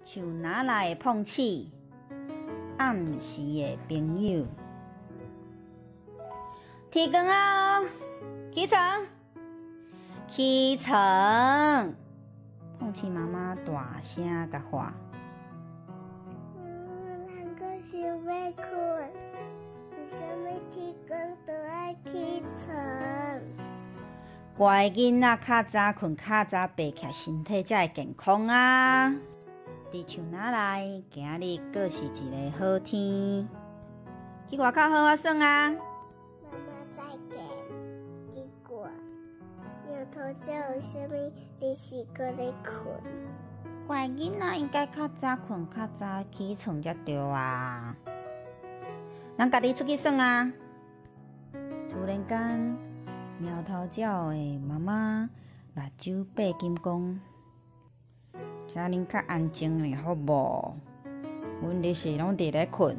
樹林內的碰鼠，暗時的朋友。天光啊！起床，起床！碰鼠媽媽大聲共喊。人閣想欲睏，為啥物天光就愛起床？乖囡仔較早睏，較早爬起來，身體才會健康啊！佇樹林內，今日閣是一个好天。去外口好好耍啊！媽媽再見。奇怪，貓頭鳥為啥物日時閣咧睏？乖囡仔應該較早睏，較早起床才對啊！咱家己出去耍啊！突然間，貓頭鳥的媽媽目睭爬金講：請恁較安靜咧，好無？阮日時攏佇咧睏，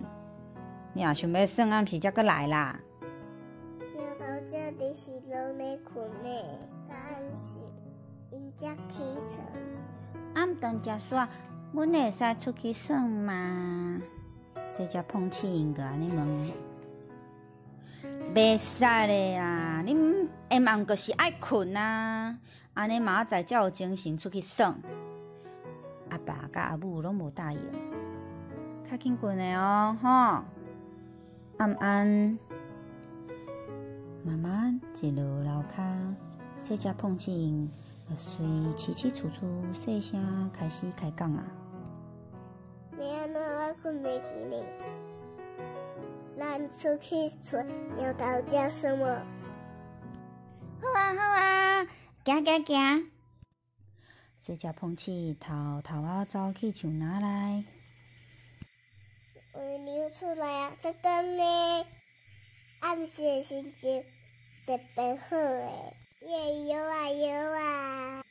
你若想欲耍，暗時才閣來啦。貓頭鳥日時攏咧睏呢，到暗時𪜶才起床。暗頓食煞，阮會使出去耍嗎？細隻碰鼠𪜶閣按呢問。袂使咧啦！恁下暗就是愛睏啊，按呢明仔載才有精神出去耍。阿爸佮阿母攏無答應，較緊睏咧哦，吼！暗暗，媽媽一落樓跤，細隻碰鼠𪜶就隨悽悽蹙蹙細聲開始開講啊。欲按怎我睏袂去呢？咱出去揣貓頭鳥耍無？好啊好啊，行行行。細隻碰鼠偷偷仔走去樹林內。我溜出來啊！這個呢，暗時的心情特別好的，會搖啊搖啊。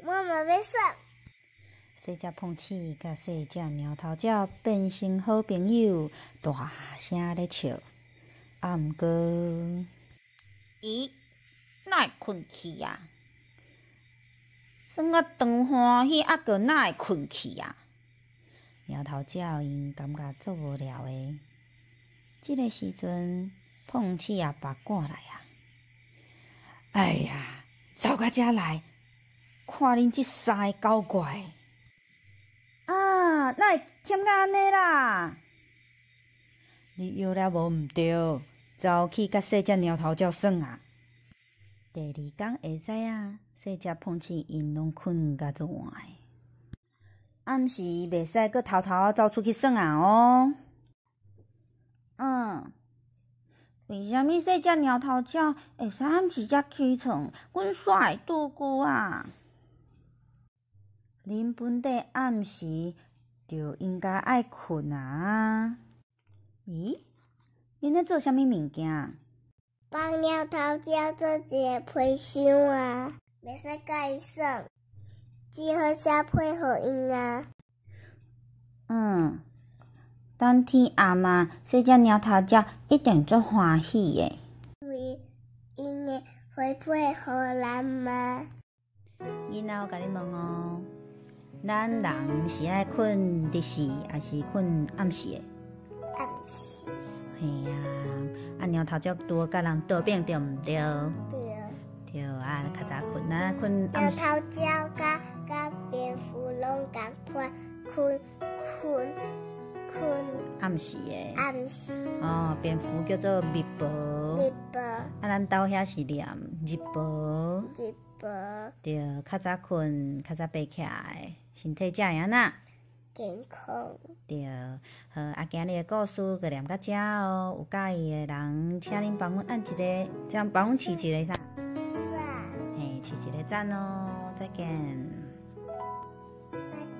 我嘛欲耍。細隻碰鼠佮細隻貓頭鳥變成好朋友，大聲咧笑。啊，毋過，咦，哪會睏去啊？耍甲當歡喜，猶閣哪會睏去啊？貓頭鳥𪜶感覺足無聊的。這个時陣，碰鼠阿爸趕來啊！哎呀，走到遮來，看恁這三个搞怪！啊，哪會忝甲按呢啦？你搖了無毋對，走去佮細隻貓頭鳥耍啊！第二工下早啊，細隻碰鼠𪜶攏睏甲足晏的。暗時袂使閣偷偷仔走出去耍啊哦。嗯，為啥物細隻貓頭鳥會使暗時才起床，阮煞會拄久啊？恁本底暗時就應該愛睏啊！咦，恁咧做啥物物件？幫貓頭鳥做一個皮箱啊，袂使共伊耍，只好寫批予𪜶啊。嗯，等天暗啊，細隻貓頭鳥一定足歡喜的。因為𪜶會回批予咱嗎？囡仔，我共你問哦，咱人是愛睏日時，抑是睏暗時的？暗時。嘿啊，啊貓頭鳥拄好佮人倒反對毋對？對。對啊，較早睏啊，睏暗時。貓頭鳥佮蝙蝠攏仝款，睏睏睏。暗時的。暗時。哦，蝙蝠叫做日婆。日婆。啊，咱兜遐是念日婆。日婆。對，較早睏，較早爬起來，身體才會按怎？健康。對，好，啊，今日的故事就念到遮哦。有佮意的人，請恁幫阮按一个，這樣幫阮揤一个啥？讚。嘿，揤一个讚哦，再見。拜拜。